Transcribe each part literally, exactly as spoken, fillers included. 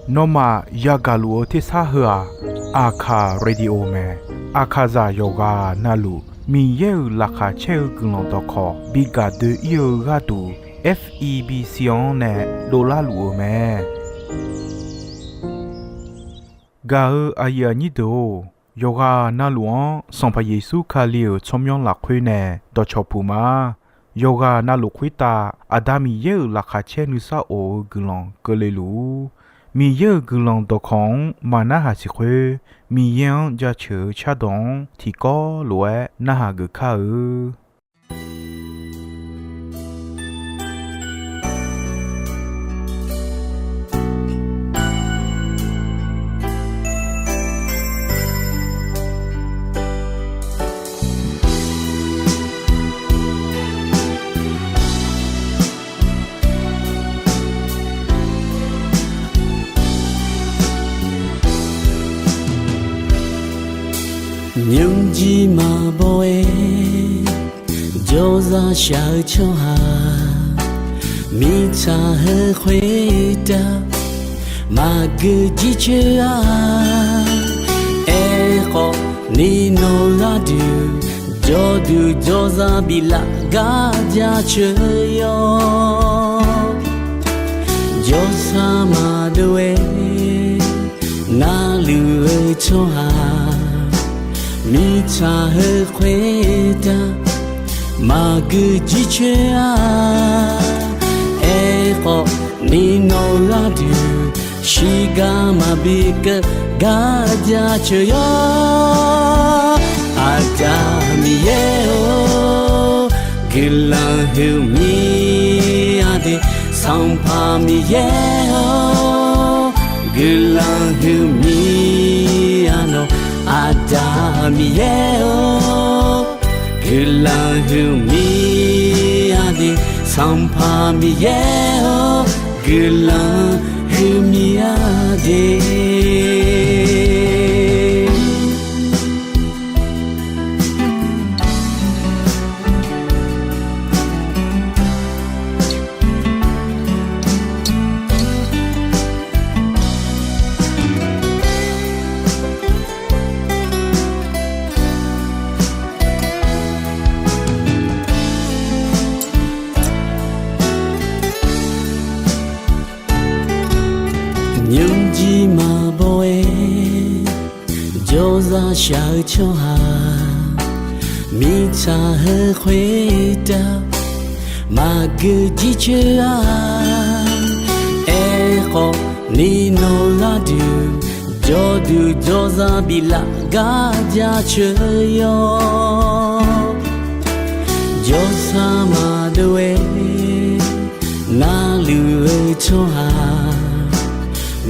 Nawmaf yagaq luf-eu tersar heu-aq, Aqkaq Radio mae. Aqkaqzaq yawqghaq navluf Miqyaer-euq laqkhaq caer-eu guiqlanq dawqkawq bi gaq doe-ir-eu gharduq, F E B C-anr nae dovlar luf-eu mae. Gaq-eu aqyuif aqnyir deuq-or, yawqghaq navluf-anr Sanqpaq Yeqsur Kali-euq tsawrmyanr lafkhoer nae dawqcawq puq ma. Yawqghaq navluf khoertav Aqda Miqyaer-euq laqkhaq caer nuisar of-eu guiqlanq keuvle luf-ur. Miqyaer-euq guiqlanq dawqkawq-anr maqnarhaq siq khoer, Miqyaer-anr jaceuq-eu cardawq-anr tiqkawv lof-aer narhaq geuf kar-eu. Nymrjir maqbaw-aer jawrzaq shaq-eu tsawrhaq, mirtsaq heu khoertav maqgeu jircoer-a. Aerkhawf ni nawq gharduq jawrduq jawrzaq biflaf gar jaceuq yawr. Jawrsar maqdov-aer narluf-eu tsawrhaq, mirtsaq heu khoertav maqgeu jircoer-a. Aerkhawf ni nawq gharduq shiqgar maqbi keuv gar jaceuq yawr. Aqda Miqyaer-or, guiqlanq huiqmir-a de. Sanqpaq Miqyaer-or, guiqlanq huiqmir-a nawq. Aqda Miqyaer-or, guiqlanq huiqmir-a de. Sanqpaq Miqyaer-or, guiqlanq huiqmir-a de. Nymrjir maqbaw-aer jawrzaq shaq-eu tsawrhaq, mirtsaq heu khoertav maqgeu jircoer-a. Aerkhawf ni nawq gharduq jawrduq jawrzaq biflaf gar jaceuq yawr. Jawrsar maqdov-aer narluf-eu tsawrhaq,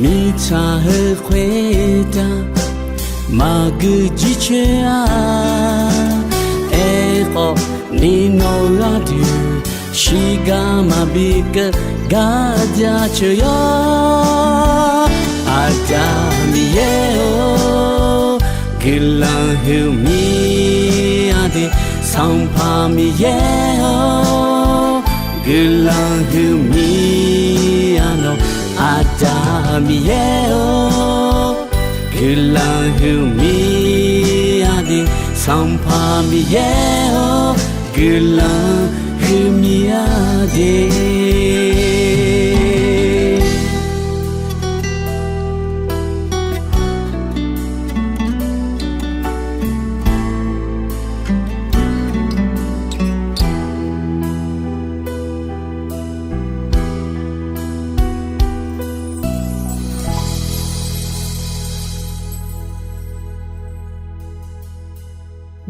mirtsaq heu khoertav maqgeu jircoer-a. Aerkhawf ni nawq gharduq shiqgar maqbi keuv gar jaceuq yawr. Aqda Miqyaer-or, guiqlanq huiqmir-a de. Sanqpaq Miqyaer-or, guiqlanq huiqmir-a nawq. Aqda Miqyaer-or, guiqlanq huiqmir-a de. Sanqpaq Miqyaer-or, guiqlanq huiqmir-a de.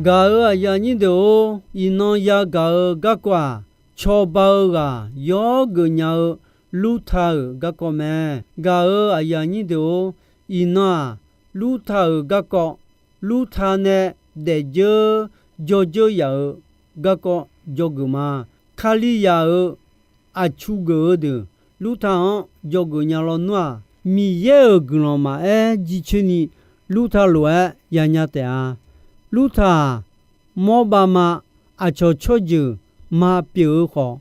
Gaq-euq aqyuif aqnyir deuq-or, iqnan yagaq-eu garkawv-aq, cawba-eu ghaq yawr geuf nya-eu Lurta-euq garkawv mae. Gaq-euq aqyuif aqnyir deuq-or, iqnan-aq, Lurta-euq garkawv, Lurta nae daefdzeur dzawdzeur yaf-euq garkawv dzawgeuf ma. Kalizaq-euq aqtsu geuf-eu deuq Lurta-anr dzawgeuf nya lawnmr-aq, Miqyaer-euq guiqlanq maqaer jircoer ni Lurta lof-aer yanya taef-a. Lurta-aq, mawrbavma aqcawq tsawrjeuq maqpyeuf-eu khawf,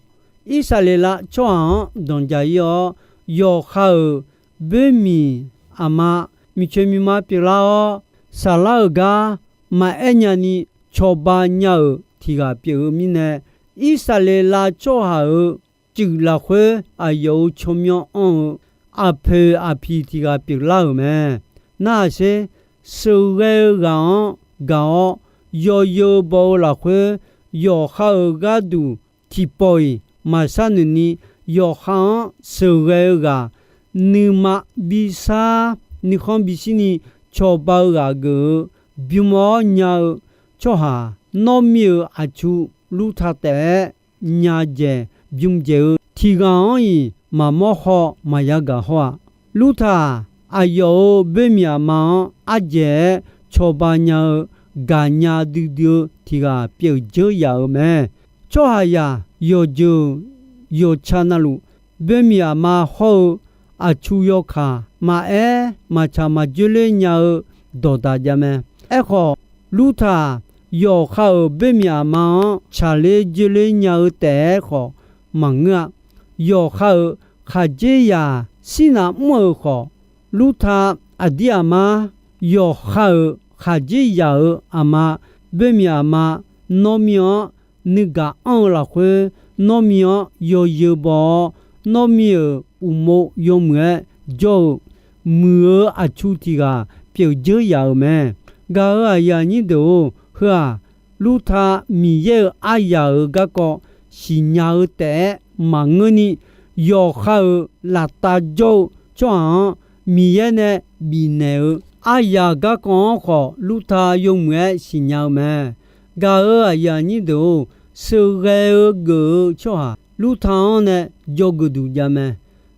Irsaqleqlav tsawrhaq-anr danqdzaq-ir-awr, yawqha-euq boermiq aqma, miqcoeq miqma pyeuflar-awr, saflar-euq gar maqaer nyani cawba nya-euq tiq ghaq pyeuf-eu mirnae, Irsaqleqlav tsawrhaq-euq cuif lafkhoer aqyawf-euq tsawrmyanr anr-eu aqpoeq aqpiq tiq ghaq pyeuflar-euq mae. Narhaq sher, sheuqghae-eu ghaq-anr gaq-awr, yawzeu baw-eu lafkhoer, yawqha-euq gharduq tiqpawf-iq maqshar noeqni, yawqha-anr sheuqghae-eu ghaq, nuima bishar nuikhanr bishirni cawba-eu ghaq geuf-eu bym-awr nya-eu tsawrhaq, nawr mir-euq aqtsu Lurta taef-aer nya dzaeq bym dzaeq-eu tiq ghaq-anr-iq maqmawr haw maqya gaq hawr-aq, Lurta-aq, aqyawf-euq boermiq aqma-anr ardzaeq-aer cawba nya-eu gaqnya duidui-eu tiq ghaq pyeuf dzeur yaf-euq mae. Tsawrhaqzaq yawqjeuq yawqca navluf, boermiq aqma hawr-eu aqtsu yawkaq maqaer maqtsaq maqdzoerler nya-eu dawqdaq jav mae. Aerkhawf, Lurta-aq, yawqha-euq boermiq aqma-anr tsaqler dzoerler nya-eu taef-aer khawf maqngeur-a. Yawqha-euq khaqdzerzaq shirnav mr-euq khawf, Lurta aqdir aqmar, yawqha-euq khaqdzerzaq-euq aqma, boermiq aqma, Nawrmir-anr nuigaq anr-eu lafkhoer, Nawrmir-anr yawzeu baw-awr, Nawrmir-euq uqmov yawmuiq-aer jawr-eu muiq-eu aqtsu tiq ghaq pyeuf dzeur yaf-euq mae. Gaq-euq aqyuif aqnyir deuq-or, heu-aq, Lurta Miqyaer-euq aryaq-euq garkawv siqnya-eu taef-aer maqngeurni, yawqha-euq laftav jawr-eu tsawrhaq-anr Miqyaer nae bifnaeq-eu aryaq garkawv-anr khawf, Lurta yawmuiq-aer siqnya-eu mae. Gaq-euq aqyuif aqnyir deuq-or, sheuqghae-eu geuf-eu tsawrhaq Lurta-anr nae dzawgeuf duq jav mae.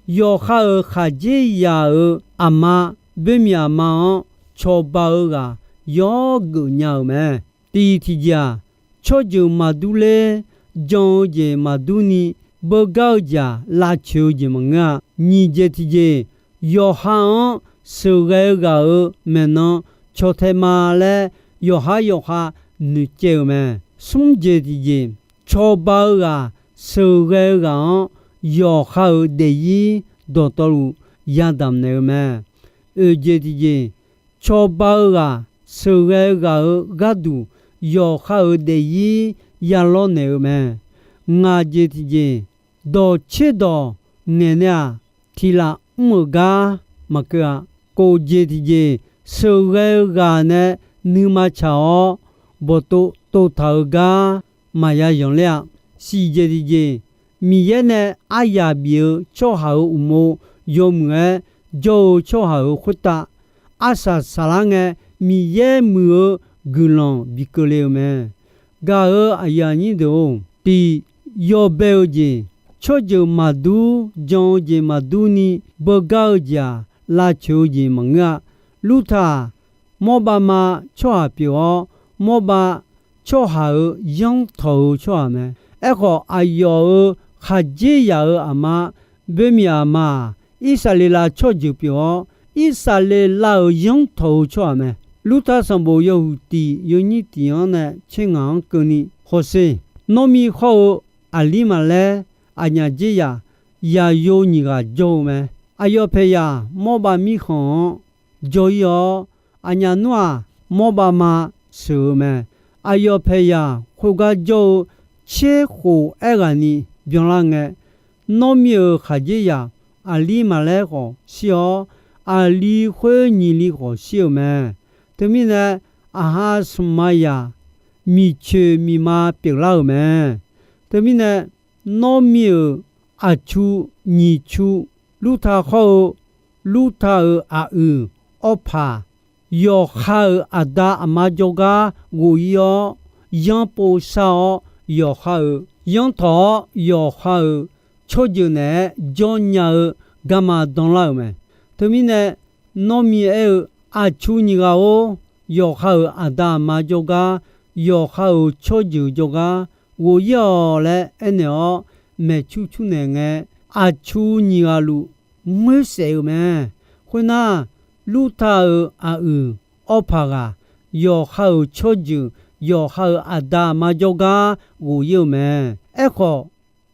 Yawqha-euq khaqdzerzaq-euq aqma, boermiq aqma-anr cawba-eu ghaq yawr geuf nya-euq mae. Tiq tiqjeq-aq, tsawrjeuq maqdur ler, jan-eu jeq maqdur ni, beugar-eu jeq-aq, lavcoeq-eu jeq maqngeur-a. Nyiq jeq tiqjeq, yawqha-anr sheuqghae-eu ghaq-euq maeqnan caw tae ma laer yawqhar yawqha noeqcaev-euq mae. Smr jeq tiqjeq, cawba-eu ghaq sheuqghae-eu ghaq-anr yawqha-euq daefzir dawqtawvluf yadamq naeq-eu mae. Oeq jeq tiqjeq, cawba-eu ghaq sheuqghae-eu ghaq-euq gharduq yawqha-euq daefzir yalawr naeq-eu mae. Ngaq jeq tiqjeq, dawq tserdawq ngaeq nae-aq, tiq laf mr-euq gar maqkeuv-a. Kof jeq tiqjeq, sheuqghae-eu ghaq nae nuima tsaq-awr, bawqtov tov taq-eu gar maqya yanqler-a. Siq jeq tiqjeq, Miqyaer nae aryaq bif-eu tsawrhaq-euq uqmov yawmuiq-aer jawr-eu tsawrhaq-euq khoertav, arsaq saqlar ngae, Miqyaer muiq-eu guiqlanq bi keuvle-eu mae. Gaq-euq aqyuif aqnyir deuq-or, tiq, yawbae-eu jeq, tsawrjeuq maqdur, jan-eu jeq maqdur ni, beugar-eu jeq-aq, lavcoeq-eu jeq maqngeur-a. Lurta-aq, mawrbavma tsawrhaq pyeuf-awr, mawrbav tsawrhaq-euq yanrtawq-eu tsawrhaq mae. Aerkhawf, aqyawf-euq khaqdzerzaq-euq aqma, boermiq aqma-aq, Irsaqleqlav tsawrjeuq pyeuf-awr, Irsaqleqlav-euq yanrtawq-eu tsawrhaq mae. Lurta sanqbof yawhuiq tiq yawnyir tiq-anr nae tser ngaq-anr keuvni hawsher. Nawrmir hawr-eu Aqlirmaqlaer aqnyaf dzerzaq yaqyo nyiq ghaq jawr-eu mae. Aqyawf paeqyaq mawrbav mirkhanq-anr jawr-ir-awr, aqnyaf nmr-aq, mawrbavma sheuq-eu mae. Aqyawf paeqyaq khoergar jawr-eu tser khof aerghaqni byanlar ngae, Nawrmir-euq khaqdzerzaq Aqlirmaqlaer khawf shir-awr, aqli khoer nyiq li khawf shir-euq mae. Teumirnae, aqha smq ma yaq miqcoeq miqma pyeuflar-euq mae. Teumirnae, Nawrmir-euq aqtsu nyiq tsu, Lurta hawr-eu Lurta-euq aqyuif Awrpaq, yawqha-euq aqda aqma jawrgar ghof-ir-awr, yanrpov shar-awr, yawqha-euq yanrtawq-awr, yawqha-euq tsawrjeuq naeq-aer jawrnya-eu garma danlar-euq mae. Teumirnae, Nawrmir aer-eu, Aqtsu nyiq ghaq-or, yawqha-euq aqda aqma jawrgar, yawqha-euq tsawrjeuq jawrgar ghof-ir-awq laer aernaeq-awr, maeqcur cur naeq ngae, aqtsu nyiq ghaq luf ngoer saef-eu mae. Khoernar, Lurta-euq aqyuif Awrpaq ghaq, yawqha-euq tsawrjeuq, yawqha-euq aqda aqma jawrgar ghof-ir-euq mae. Aerkhawf,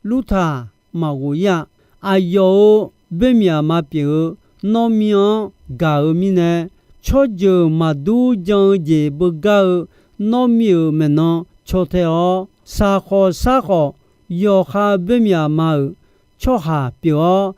Lurta maqghof-ir-a. Aqyawf-euq boermiq aqma pyeuf-eu Nawrmi-anr gaq-eu mirnae, tsawrjeuq maqdur jan-eu jeq beugar-eu Nawrmi-euq maeqnan caw tae-awr, saqkhawf sar khawf yawqha boermiq aqma-euq tsawrhaq pyeuf-awr,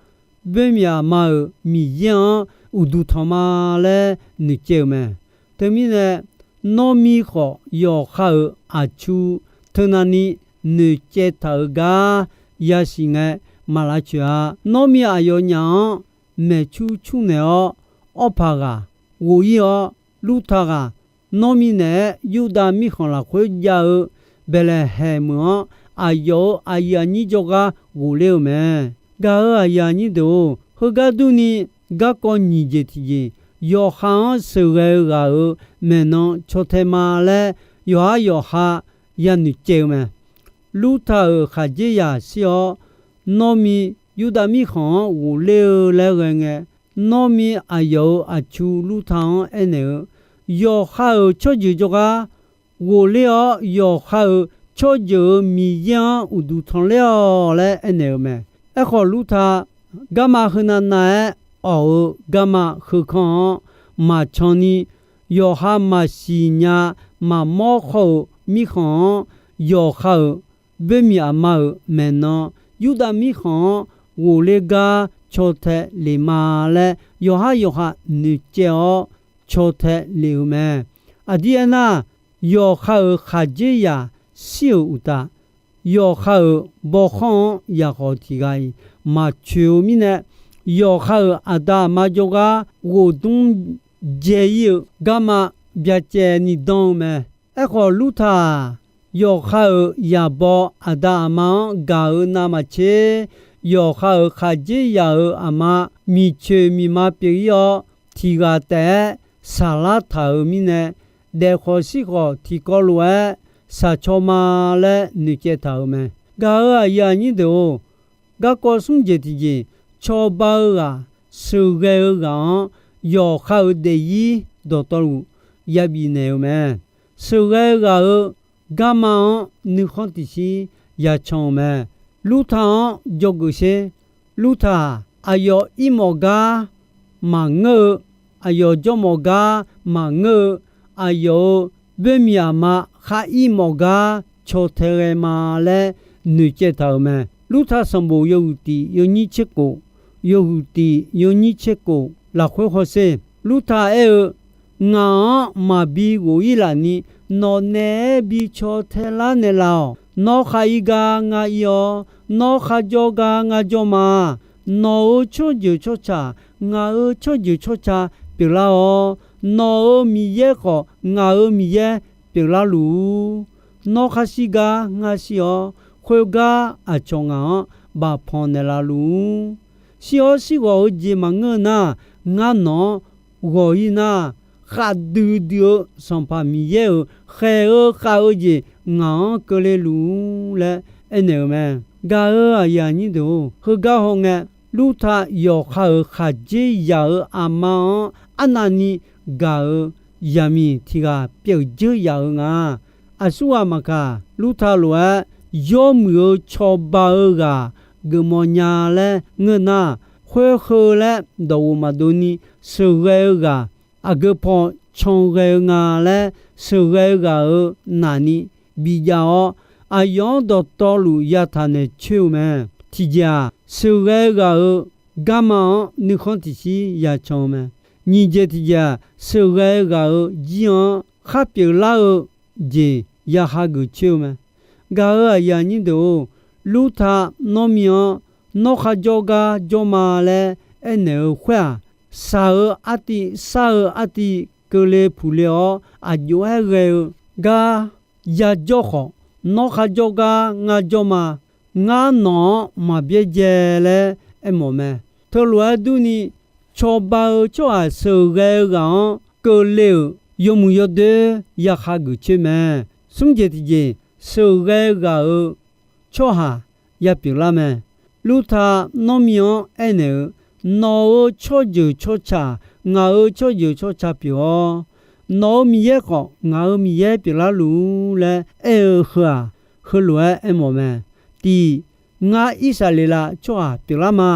boermiq aqma-euq Miqyaer-anr uqduq tanq ma laer noeqcaev-euq mae. Teumirnae, Nawrmi khawf yawqha-euq aqtsu teunavni noeqcaev taq-euq gar yasiq ngae maqlavcoeq-a. Nawrmi aqyawfnyaf-anr maeqcur cur naeq-awr, awrpaq ghaq ghof-ir-awr, Lurta ghaq Nawrmi naeq-aer Yurdav mirkhanq lafkhoer jav-eu Baeqlaeqhaeq meuq-anr aqyawf-euq aqyuif aqnyir jawrgar ghofler-eu mae. Gaq-euq aqyuif aqnyir deuq-or, heugar durni, garkawv nyiq jeq tiqjeq, yawqha-anr sheuqghae-eu ghaq-euq maeqnan caw tae ma laer yawqhar yawqha yanoeq caev-eu mae. Lurta-euq khaqdzerzaq shir-awr, Nawrmi Yurdav mirkhanq-anr ghofler-eu laer ghae ngae, Nawrmi aqyawf-euq aqtsu Lurta-anr aernaeq-eu, Yawqha-euq tsawrjeuq jawrgar ghofler-awr, yawqha-euq tsawrjeuq-euq Miqyaer-anr uqduq tanqler-awq laer aernaeq-eu mae. Aerkhawf, Lurta garma heunav nav-aer awq-eu garma heukanr-anr maqcan ni, yawqha maqsiq nya maqmawr khawr-euq mirkhanq-anr yawqha-euq boermiq aqma-euq maeqnan Yurdav mirkhanq-anr ghofler gar caw tae lef ma laer yawqhar yawqha noeqcaev-awr caw tae lef-eu mae. Aqdir aernar, yawqha-euq khaqdzerzaq shir-euq uqtaf, yawqha-euq bawkhanr-anr yaqkhawf tiq ghaq-iq maqcoeq-eu mirnae, yawqha-euq aqda aqma jawrgar ghofdmr dzae-ir-eu garma byacaevni dan-eu mae. Aerkhawf, Lurta-aq, yawqha-euq yaqbaw aqda aqma-anr gaq-eu navmaqtser, yawqha-euq khaqdzerzaq-euq aqma miqcoeq miqma pyeuf-ir-awr, tiq ghaq taef-aer saqlar taq-euq mirnae, daefkhawf shirkhawf tiqkawv lof-aer shaqcaw ma laer noeqcaev taq-euq mae. Gaq-euq aqyuif aqnyir deuq-or, garkawv smr jeq tiqjeq, cawba-eu ghaq, sheuqghae-eu ghaq-anr yawqha-euq daefzir dawqtawvluf yabif naeq-eu mae. Sheuqghae ghaq-euq garma-anr nuikhanr tiqshir yacan-eu mae. Lurta-anr dzawgeuf sher. Lurta-aq, aqyawf ir mawf gar maqngeur-eu, aqyawf jawr mawf gar maqngeur-eu, aqyawf-euq boermiq aqma khar ir mawf gar caw tae ghae ma laer noeqcaev taq-euq mae. Lurta sanqbof yawhuiq tiq yawnyir tser kof, yawhuiq tiq yawnyir tser kof lafkhoer hawsher. Lurta aer-eu, Ngaq-anr maqbi ghof-ir laf ni, nawq naeq-aer bi caw tae lar naeqlaf-awq. Nawr khar ir gar ngar ir-awr, nawr kharjawr gar ngar jawr ma. Nawq-euq tsawrjeuq tsawrca ngaq-euq tsawrjeuq tsawrca pyeuflar-awr, nawq-euq Miqyaer khawf ngaq-euq Miqyaer pyeuflar luf-ur. Nawr khar shir gar ngar shir-awr, khoergar aqcawq ngaq-anr bafpanq naeqlaf luf-ur. Shir-awr shirghawq-eu jeq maqngeur nar, ngar nawq-anr ghawq-ir nar, khavdui dui-eu Sanqpaq Miqyaer-euq khaeq-eu khav-eu jeq ngaq-anr keuvle luf-ur laer aernaeq-eu mae. Gaq-euq aqyuif aqnyir deuq-or, heugar hawngae, Lurta yawqha-euq khaqdzerzaq-euq aqma-anr arnavni gaq-euq zaqmiq tiq ghaq pyeuf dzeur yaf-eu nga. Aqsurghaq maqkaq, Lurta lof-aer yawmuiq-eu cawba-eu ghaq geufmawf nya laer ngeur nar, khoer heu laer dawqghof maqdov ni sheuqghae-eu ghaq, aqgeu paw can ghae-eu nga laer sheuqghae-eu ghaq-euq nafni bijav-awr, aqyawf-anr dawqtawvluf yataq naeq coer-eu mae. Tiqjeq-aq, sheuqghae-eu ghaq-euq garma-anr nuikhanr tiqshir yacan-eu mae. Nyiq jeq tiqjeq-aq, sheuqghae-eu ghaq-euq jir-anr khar pyeuflar-eu jeq ya hageuf coer-eu mae. Gaq-euq aqyuif aqnyir deuq-or, Lurta Nawrmi-anr nawr kharjawr gar jawr ma laer aernaeq-eu khoer-aq, shaq-eu artiv, shar-eu artiv, keuvle puqle-awr aqjox-aer ghae-eu gar yajawr khawf, nawr kharjawr gar ngar jawr ma. Ngar nawq-anr maqbyaerdzae laer aermawf mae. Teulof-aer durni, cawba-eu tsawrhaq sheuqghae-eu ghaq-anr keuvle-euq yawmuiq yawdoer ya hageuf coer mae. Smr jeq tiqjeq, sheuqghae ghaq-euq tsawrhaq ya pyeuflar mae. Lurta Nawrmi-anr aernaeq-eu, nawq-euq tsawrjeuq tsawrca ngaq-euq tsawrjeuq tsawrca pyeuf-awr, nawq-euq Miqyaer khawf ngaq-euq Miqyaer pyeuflar luf-ur laer aer-eu heu-aq, heulof-aer aermawf mae. Tiq, ngar Irsaqleqlav tsawrhaq pyeuflar ma.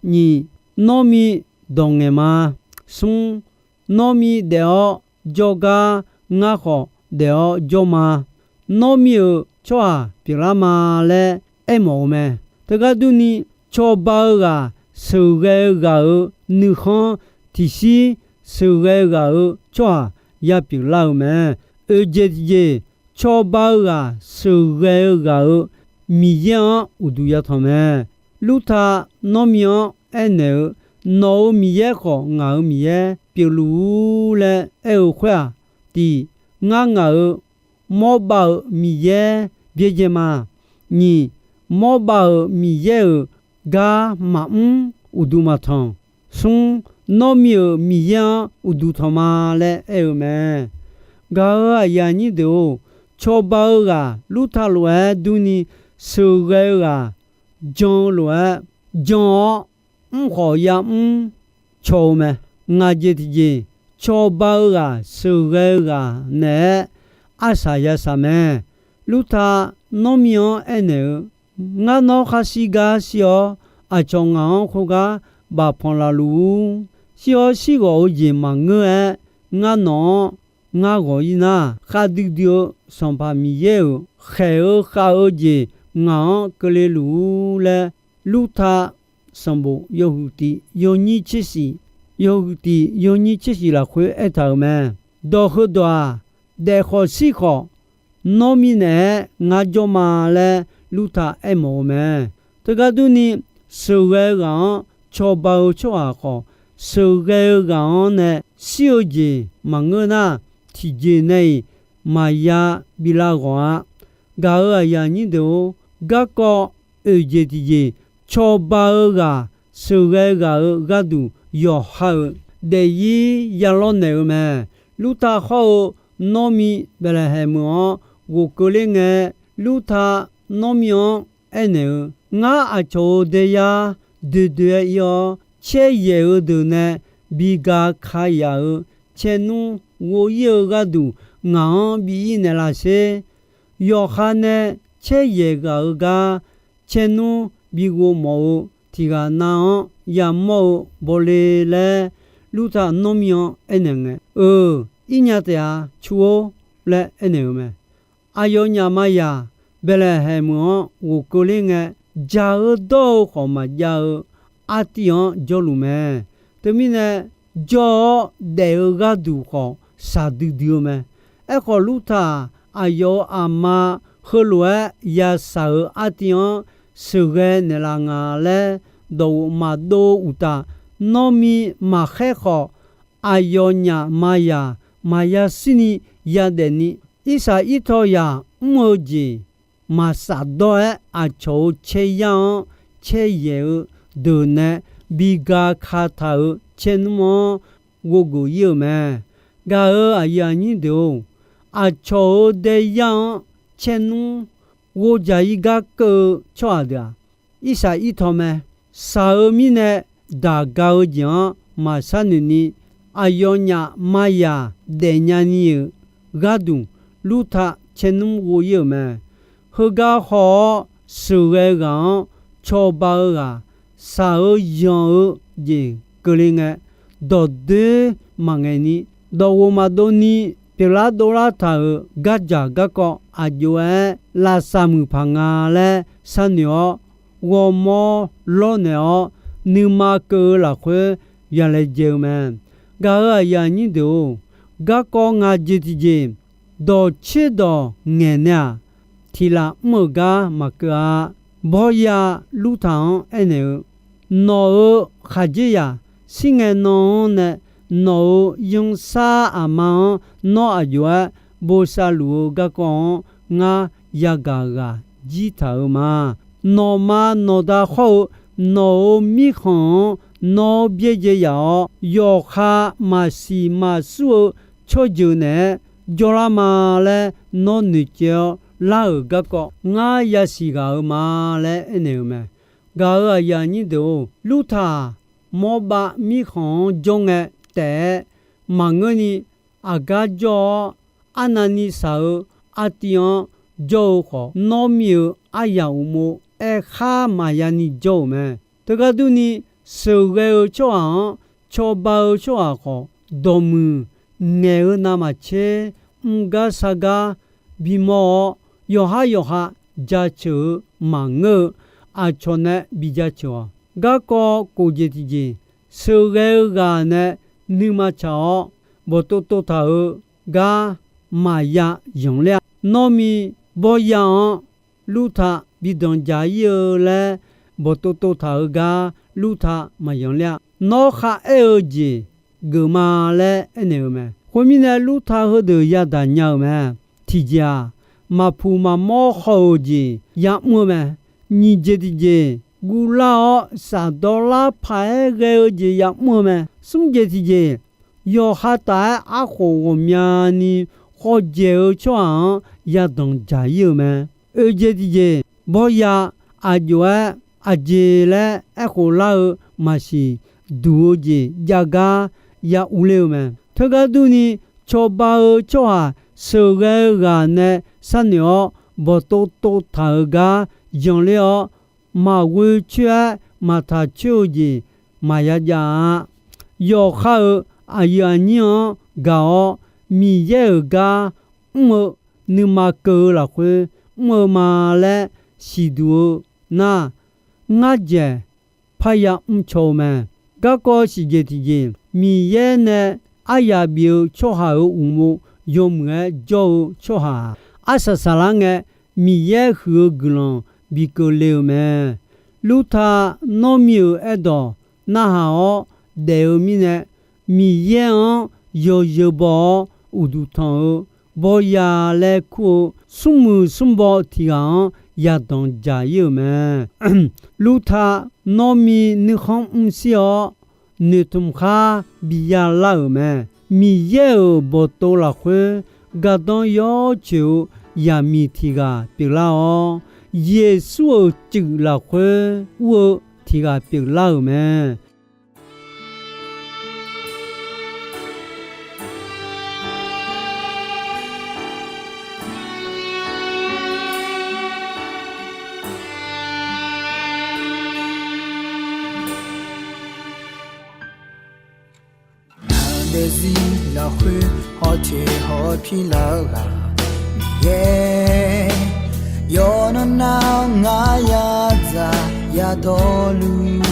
Nyiq, Nawrmi dawq ngaeq ma. Smr, nawrmi daef-awr jawrgar, ngar khawf daef-awr jawr ma. Nawrmi-euq tsawrhaq pyeuflar ma laer aermawf-eu mae. Teugar durni, cawba-eu ghaq sheuqghae-eu ghaq-euq nuikhanr tiqshir sheuqghae-eu ghaq-euq tsawrhaq yapyeuf lar-eu mae. Oeqjeq tiqjeq, cawba-eu ghaq sheuqghae-eu ghaq-euq Miqyaer-anr uqduq yatanq mae. Lurta nawrmi-anr aernaeq-eu, Nawq-euq Miqyaer khawf ngaq-euq Miqyaer pyeufluf-ur laer aer-eu khoer-aq, tiq, ngar ngaq-euq mawrbav-euq Miqyaer byaerdzae ma. Nyiq, mawrbav-euq Miqyaer-euq gar maqmr uqduq maqtanq. Smr, nawrmi-euq Miqyaer-anr uqduq tanq ma laer aer-eu mae. Gaq-euq aqyuif aqnyir deuq-or, cawba-eu ghaq Lurta lof-aer durni sheuqghae-eu ghaq jan-eu lof-aer jan-awr, mrkhawf yamr caw-eu mae. Ngaq jeq tiqjeq, cawba-eu ghaq sheuqghae-eu ghaq naeq-aer arsaq yasaq mae. Lurta nawrmi-anr aernaeq-eu, Ngar nawr khar shir gar shir-awr, aqcawq ngaq-anr khoergar bafpanq laf luf-ur. Shir-awr shirghawq-eu jeq maqngeur-aer, ngar nawq-anr ngar ghawq-ir nar, khavdui dui-eu Sanqpaq Miqyaer-euq khaeq-eu khav-eu jeq ngaq-anr keuvle luf-ur laer, Lurta sanqbof yawhuiq tiq yawnyir tser shif, yawhuiq tiq yawnyir tser shif lafkhoer aertaq-euq mae. Dawq heudawq-aq, daef khawf shir khawf, nawr mirnae-aer ngar jawr ma laer Lurta aermawf-eu mae. Teugar durni, sheuqghae-eu ghaq-anr cawba-eu tsawrhaq khawf, sheuqghae-eu ghaq-anr nae shir-eu jeq maqngeur nar, tiqjeq nae-iq maqya bi lav ghawq-a. Gaq-euq aqyuif aqnyir deuq-or, garkawv oeq jeq tiqjeq, cawba-eu ghaq sheuqghae ghaq-euq gharduq yawqha-euq daefzir ya lawrnaeq-eu mae. Lurta hawr-eu Nawrmi Baeqlaeqhaeq meuq-anr ghofkeuv ler ngae, Lurta Nawrmi-anr aernaeq-eu, Ngar aqcawq-euq daeyar doedoe-aer ir-awr, caeryaeq-eu deuq nae bi ga ka yaf-euq caernmr ghov-ir-eu gharduq ngaq-anr bi ir naeqlaf sher. Yawqha nae caeryaeq ghaq-eu gar caernmr bi ghov mawf-eu tiq ghaq nav-anr yamawr-eu bawle laer, Lurta Nawrmi-anr aernaeq ngae, Euq, ir nya taef-a, cu-or laer aernaeq-eu mae. Aqyawfnyaf maqyaq Baeqlaeqhaeq meuq-anr ghofkeuv ler ngae, jaq-eu dawr-eu khawf maqjav-eu artiv-anr jawrluf mae. Teumirnae, jawr-awr daef-eu gharduq khawf shaqdui dui-eu mae. Aerkhawf, Lurta-aq, aqyawf-euq aqma heulof-aer yashaq-euq artiv-anr sheuqghae naeqlaf nga laer dawqghof maqdov uqtaf, Nawrmi maqkhaer khawf, aqyawfnyaf maqyaq maqya shirni yadaef ni, irsaq irtaw yaq mr-eu jeq maqsaf dawr-aer, aqcawq-euq caeryar-anr caeryaeq-eu deuq nae bi ga ka taq-euq caernmr-anr ghov geuf ir-euq mae. Gaq-euq aqyuif aqnyir deuq-or, aqcawq-euq daeyar-anr caernmr ghovjaq-ir gar keuv-eu tsawrhaq deuq-aq, irsaq irtaw mae. Shaq-eu mirnae daq ga-eu jeq-anr maqsharnoeq ni, aqyawfnyaf maqyaq daefnya ni-euq gharduq, Lurta caernmr ghov ir-euq mae. Heugar haw-awr sheuqghae ghaq-anr cawba-eu ghaq, shaq-eu yanq-eu jeq keuvle ngae, dawqdoer maqngaeq ni, dawqghof maqdov ni, pyeuflar dovlar taq-euq gardzaq garkawv aq jov-aer lavsav muiq paq nga laer sharnoeq-awr, ghawrmawr lawrnaeq-awr, nuima keuv-eu lafkhoer yalaejae-eu mae. Gaq-euq aqyuif aqnyir deuq-or, garkawv ngaq jeq tiqjeq, dawqtser dawq ngaeq nae-aq, tiq laf mr-euq gar maqkeuv-a. Bawrya Lurta-anr aernaeq-eu, Nawq-euq khaqdzerzaq shir ngae nan-anr nae, nawq-euq yawshar aqma-anr nawr aq jov-aer bosav luf-eu garkawv-anr ngar yagaq ghaq jir taq-euq ma. Nawqma nawqda hawr-eu nawq-euq mirkhanq-anr nawr byaerdzae yaf-awr, yawqha maqsiq maqsur-eu tsawrjeuq naeq-aer jawrlar ma laer nawr noeqcaev-awr lar-euq garkawv ngar yasiq ghaq-euq ma laer aernaeq-eu mae. Gaq-euq aqyuif aqnyir deuq-or, Lurta-aq, Mawrbav mirkhanq-anr jawr ngae taef-aer maqngeurni, aqgar jawr-awr, arnavni shaq-eu artiv-anr jawr-eu khawf, Nawrmi-euq aryaq uqmov aerkhar maqya ni jawr-euq mae. Teugar durni, sheuqghae-eu tsawrhaq-anr cawba-eu tsawrhaq khawf, dawqmuiq ngaeq-eu navmaqtser mrgar sargar bimawr-awr, yawqhar yawqha jaceuq-eu maqngeur-eu aqcawq nae bijaceuq-awq. Garkawv kof jeq tiqjeq, sheuqghae-eu ghaq nae nuima tsaq-awr, bawqtov tov taq-eu gar maqya yanqler-a. Nawr mi bawrya-anr Lurta bi danqdzaq ir-eu laer bawqtov tov taq-eu gar Lurta maqyanq ler-a. Nawr kharaer-eu jeq geuf ma laer aernaeq-eu mae. Khoermirnae, Lurta heudeuq yadaq nya-euq mae. Tiqjeq-aq, maqpuq maqmawr haw-euq jeq yamr-eu mae. Nyiq jeq tiqjeq, guvlar-awr shafdawr lar paq-aer ghae-eu jeq yamr-eu mae. Smr jeq tiqjeq, yawqha taf-aer arkhof ghawqmyani khawf dzaeq-eu tsawrhaq-anr yadanq dzaq ir-euq mae. Oeq jeq tiqjeq, bawrya aqjox-aer aqjeq laer aerkhof lar-eu maqsiq duq-eu jeq jav gar ya urler-eu mae. Teugar durni, cawba-eu tsawrhaq sheuqghae-eu ghaq nae sharnoeq-awr bawqtov tov taq-eu gar yanqler-awr, maqghoe coer-aer maqtaq coer-eu jeq maqya jav-a. Yawqha-euq aqyuif aqnyir-anr gaq-awr, Miqyaer-euq gar mr-eu nuima keuv-eu lafkhoer mr-eu ma laer siqduq-eu nar, ngar dzaeq parya mrcaw-eu mae. Garkawv siqjeq tiqjeq, Miqyaer nae aryaq bif-eu tsawrhaq-euq uqmov yawmuiq-aer jawr-eu tsawrhaq-aq, arsaq saqlar ngae Miqyaer huiq-eu guiqlanq bi keuvle-eu mae. Lurta, Nawrmi-euq aerdawq narhaq-awr daef-eu mirnae, Miqyaer-anr yawzeu baw-awr uqduq tanq-eu bawrya laer kur-eu smrmuiq smrbaw tiq ghaq-anr yadanq dzaq ir-euq mae. Lurta, Nawrmi nuikhanr mrshir-awr noeqtmq khar bi yalar-euq mae. Miqyaer-euq bawqtov lafkhoer gardanr yawcoeq-eu yaqmiq tiq ghaq pyeuflar-awr, Yeqsur-euq cuif lafkhoer ur-eu tiq ghaq pyeuflar-euq mae. Ngaq daefzir lafkhoer hawteq hawpir lar-eu ghaq Miqyaer, yawqnan nar ngar yadzaq yadawrluf,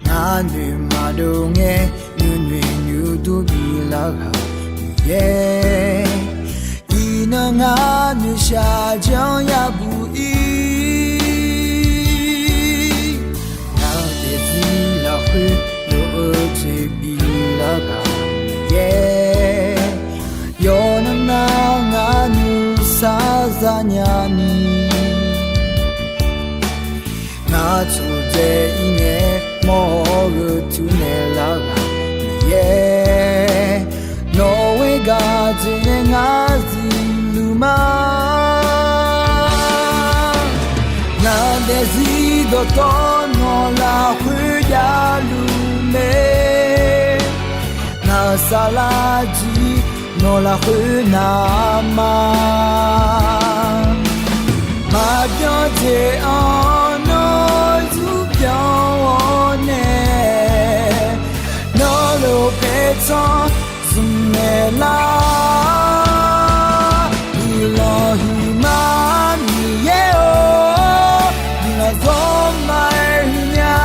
ngar noeq maqdov ngae nuinoeq nuidur bilar ghaq Miqyaer, iqnan ngar noeqshaq janr yabuq ir. Ngaq daefzir lafkhoer lof-eu jeq bilar ghaq Miqyaer, yawqnan nar ngar nuisar zanya ni, ngar tsawqdzae ir ngae mawr-eu gheurtuq naeqlar ghaq Miqyaer, nawq-eu gaq jeq nae ngar zifluf ma. Ngaq daefzir dawqtawvluf nawq lafkhoer javluf mae. Ngaq saflar jir nawq lafkhoer navma, maqbyan jeq-anr nawr zmq byan-awr nae, nawr lof paertsanr zmq naeqlar. Guiqlanq huiqma Miqyaer-or, guiqlanq zawrma-aer huiqnya.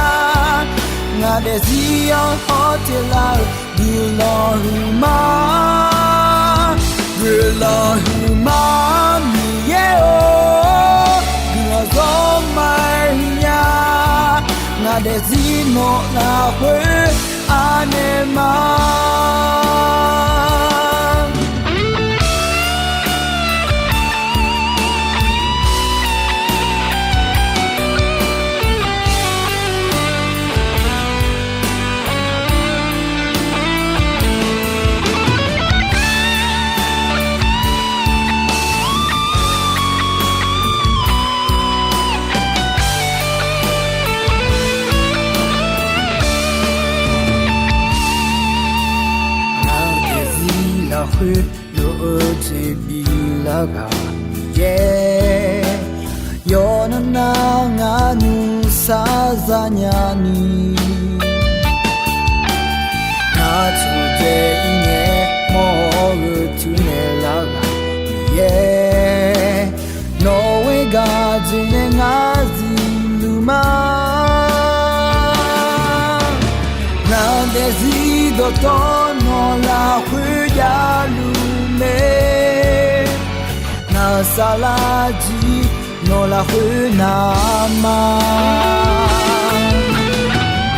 Ngaq daefzir-anr hawteq lar-eu guiqlanq huiqma, guiqlanq huiqma Miqyaer-or, guiqlanq zawrma-aer huiqnya. Ngaq daefzir nawq lafkhoer anaeq ma. Ngaq daefzir lafkhoer lof-eu jeq bilar ghaq Miqyaer, yawqnan nar ngar nuisar sar zar nyani, ngar tsawqdzae ir ngae mawr-eu tuinaeq lar ghaq Miqyaer, nawq-eu gaq jeq nae ngar zifluf ma. Ngaq daefzir dawqtawvluf nawq lafkhoer javluf mae. Ngaq saflar jir nawq lafkhoer navma.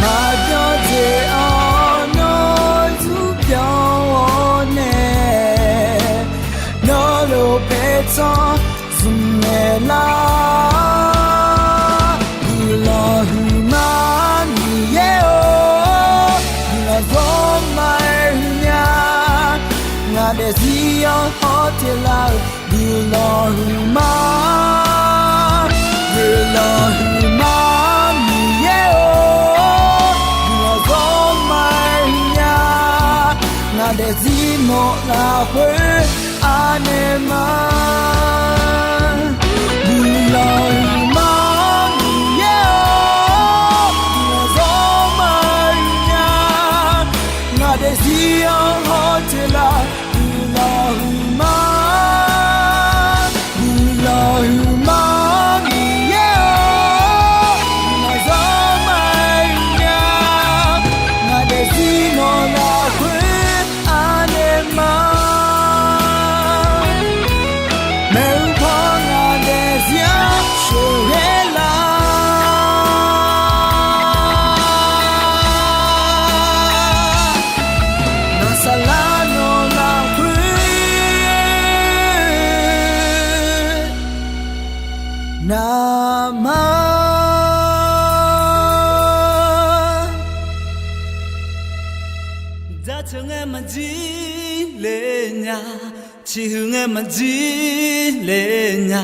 Maqbyan jeq-anr nawr zmq byan-awr nae, nawqlof paertsanr zmq naeq lar. Guiqlanq huiqma Miqyaer-or, guiqlanq zawrma-aer huiqnya. Ngaq daefzir-anr hawteq lar-eu guiqlanq huiqma. Guiqlanq huiqma Miqyaer-or, guiqlanq zawrma-aer huiqnya. Ngaq daefzir nawq lafkhoer anaeq ma. Guiqlanq huiqma Miqyaer-or, guiqlanq zawrma-aer huiqnya. Ngaq daefzir-anr hawteq lar, guiqlanq huiqma. Guiqlanq huiqma Miqyaer-or, guiqlanq zawrma-aer huiqnya. Ngaq daefzir nawq lafkhoer anaeq ma. Maeqhu paw ngaq daefzir-anr sheuqghae lar. Ngaq saflar nawq lafkhoer navma. Jaceuq ngae maqjir le nya, ciqhuiq ngae maqjir le nya,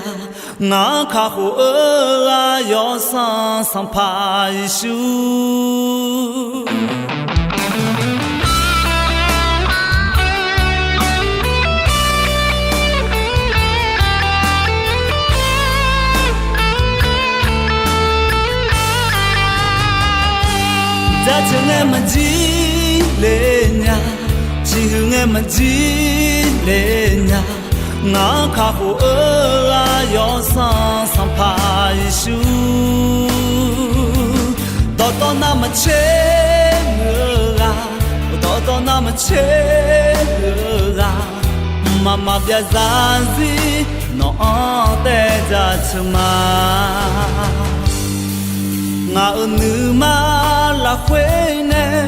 ngaq-anr kakhof-eu ghaq Yawsanr Sanqpaq Yeqsur. Jaceuq ngae maqjir le nya, ciqhuiq ngae maqjir le nya, ngaq-anr kakhof-eu ghaq Yawsanr Sanqpaq Yeqsur. Dawqtawvnav maqtser muiq-eu ghaq, dawqtawvnav maqtser muiq-eu ghaq, mqmaq maqbyav zarzir nawq-anr taev jaceuq ma. Ngaq-euq nuima lafkhoer nae,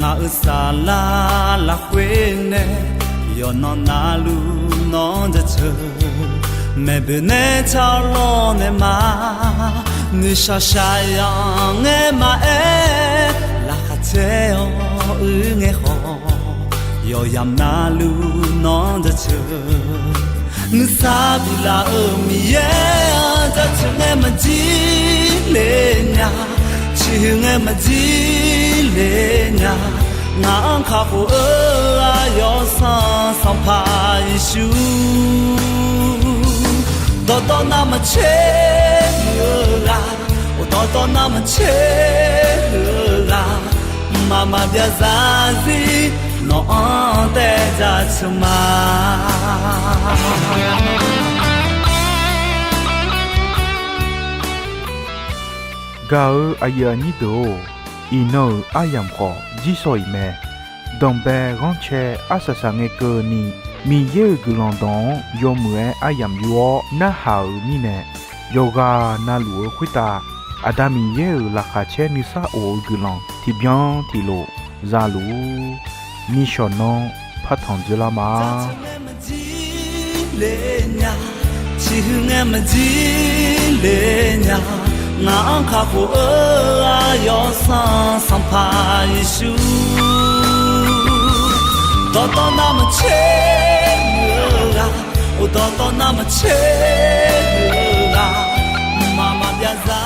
ngaq-euq saflar lafkhoer nae, yawqnan navluf nawq-anr jaceuq. Maeqboeq nae tsarlawr nae ma, nuishaq shaqyaq ngae maqaer, laqkhaq caer-awr uir ngae khawf, yawqyamq navluf nawq-anr jaceuq. Nuisar biflaf-euq Miqyaer-anr jaceuq ngae maqjir le nya, ciqhuiq ngae maqjir le nya, ngaq-anr kakhof-eu ghaq Yawsanr Sanqpaq Yeqsur. Dawqtawvnav maqtser muiq-eu ghaq, dawqtawvnav maqtser muiq-eu ghaq, mqmaq maqbyav zarzir nawq-anr taev jaceuq ma. Gaq-eu aqyuif aqnyir deuq-or, iqnan-euq aryamq khawf jirsawq iq mae. Danqbae ghanrcae arsaq saq ngae keuvni, Miqyaer-euq guiqlanq dawq-anr yawmuiq-aer aryamq yur-awr narhaq-euq mirnae, yawqghaq navluf-eu khoertav Aqda Miqyaer-euq laqkhaq caer nuisar of-eu guiqlanq tiqbyan tiqlof zaluf-ur. Nishawq nan partanq dzeurlar ma. Jir le nya, ciqhuiq ngae maqjir le nya, ngaq-anr kakhof-eu ghaq Yawsanr Sanqpaq Yeqsur. Dawqtawvnav maqtser muiq-eu ghaq, dawqtawvnav maqtser muiq-eu ghaq, mqmaq maqbyav za